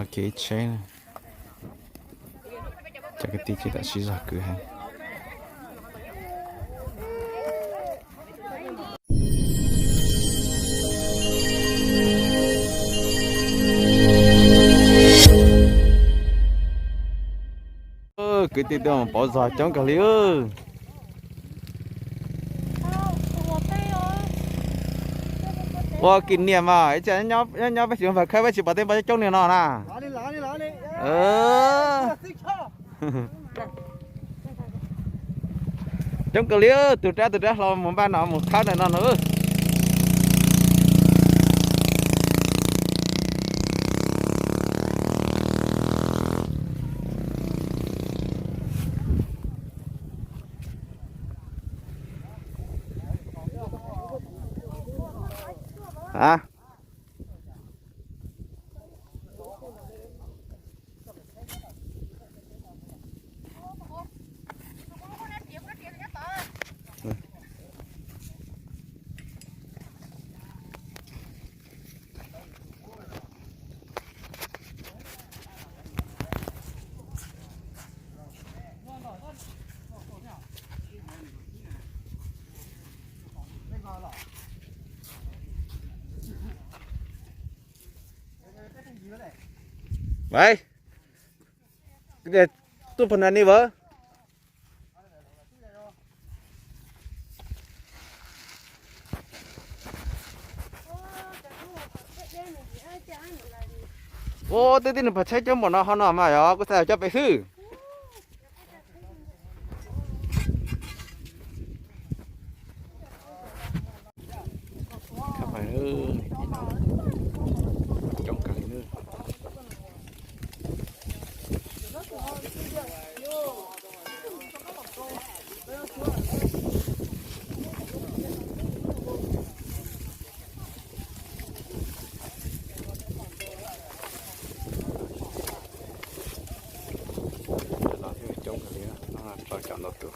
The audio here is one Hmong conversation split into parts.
Kev tsheb, cov kwv tij tseem tam sib zog kwv heev. Kwv tij tuaj mus pauv zog coob kawg li. Ua kis niam mas ib txhia nyob peb tsis npawg khawb peb tsis pom tej npau coob coob li no na. Coob kawg li, tus rab tus rab hlau mus npaj no mus khawb ntawm no no. Tuaj pog nas ni vawv. Ua tej tib neeg pog tsheb coob npaum no ho no mas yog kuv xav coj pem xwb. Los thiaj coob kawg li, rau cov ntau tus.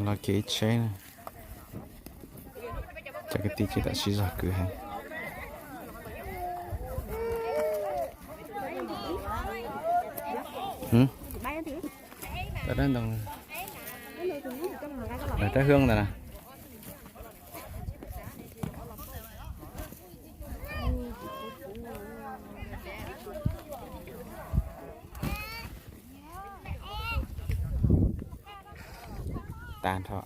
Los kev tsheb, cov kwv tij tseem tam sib zog kwv heev. Dab ntoo, dab hwb ntawd na. Tag nrho.